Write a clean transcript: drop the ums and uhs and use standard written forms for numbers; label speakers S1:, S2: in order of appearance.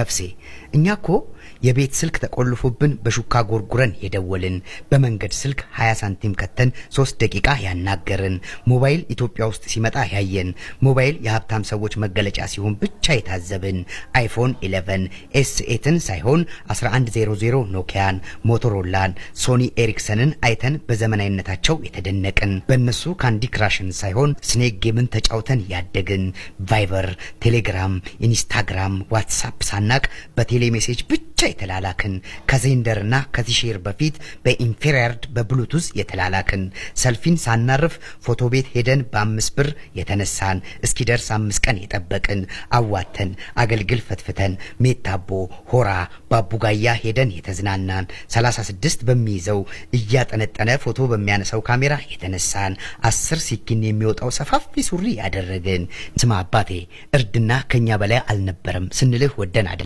S1: ነፍሴ፣ እኛ እኮ የቤት ስልክ ተቆልፎብን በሹካ ጎርጉረን የደወልን፣ በመንገድ ስልክ 20 ሳንቲም ከተን 3 ደቂቃ ያናገርን፣ ሞባይል ኢትዮጵያ ውስጥ ሲመጣ ያየን፣ ሞባይል የሀብታም ሰዎች መገለጫ ሲሆን ብቻ የታዘብን፣ iPhone 11 S8ን ሳይሆን 1100 ኖኪያን፣ ሞቶሮላን፣ ሶኒ ኤሪክሰንን አይተን በዘመናዊነታቸው የተደነቅን፣ በእነሱ Candy Crush ን ሳይሆን Snake game ን ተጫውተን ያደግን፣ ቫይበር፣ ቴሌግራም፣ ኢንስታግራም፣ ዋትሳፕ ሳናቅ በቴሌ message ብቻ የተላላክን፣ ከዜንደርና ከቲሼር በፊት በ infrared በ Bluetooth የተላላክን፣ ሰልፊን ሳናርፍ ፎቶ ቤት ሄደን በ5 ብር የተነሳን፣ እስኪደርስ 5 ቀን የጠበቅን፣ አዋተን አገልግል ፈትፍተን ሜታቦ፣ ሆራ፣ ባቡጋያ ሄደን የተዝናናን፣ 36 በሚይዘው እያጠነጠነ ፎቶ በሚያነሳው ካሜራ የተነሳን፣ 10 ሲኪን የሚወጣው ሰፋፊ ሱሪ ያደረግን። ስማ አባቴ፣ እርድና ከኛ በላይ አልነበረም ስንልህ ወደን